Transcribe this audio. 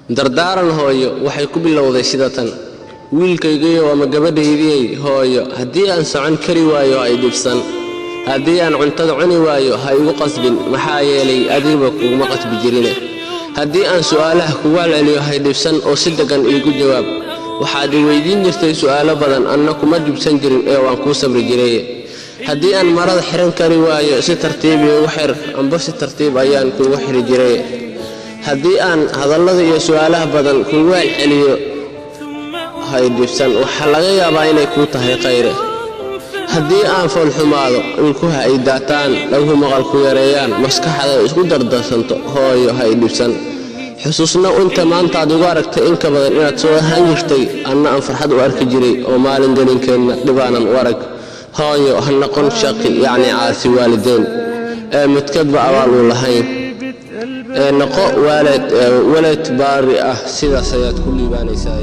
Dardaaran hooyo waxay ku bilowday sida tan: wiilkaygiiyow ama gabadhaydiyey, hooyo, haddii aan socon kari waayo ha i dhibsan, haddii aan cuntada cuni waayo ha igu qasbin, maxaa yeelay adigba kuguma qasbi jirine. Haddii aan su'aalaha kugu celceliyo hay dhibsan oo si deggan iigu jawaab. Waxaad i weydiin jirtay su'aalo badan, anna kuma dhibsan jirin ee waan kuu sabri jiray. Haddii aan marada xiran kari waayo si tartiib iigu xir, amba si tartiib ayaan kuugu xiri jiray. Haddii aan hadallada iyo su'aalaha badan kugu celceliyo hay dhibsan, waxaa laga yaabaa inay kuu tahay khayre. Haddii aan foolxumaado, ilkuha ay daataan, dhaguhu maqalku yareeyaan, maskaxda ay isku dardarsanto, hooyo ha i dhibsan. Xusuusna inta maantaad igu aragtay in ka badan inaad soo ahaan jirtay, anna aan farxad u arki jiray oo maalin gelinkeenna dhibaanan u arag. Hooyo, ha noqon shaqi, yacni caasi waalideyn ee midkadba abaal uu lahayn, ee noqo waalid, walad baari ah. Sidaas ayaad ku liibaanaysaa.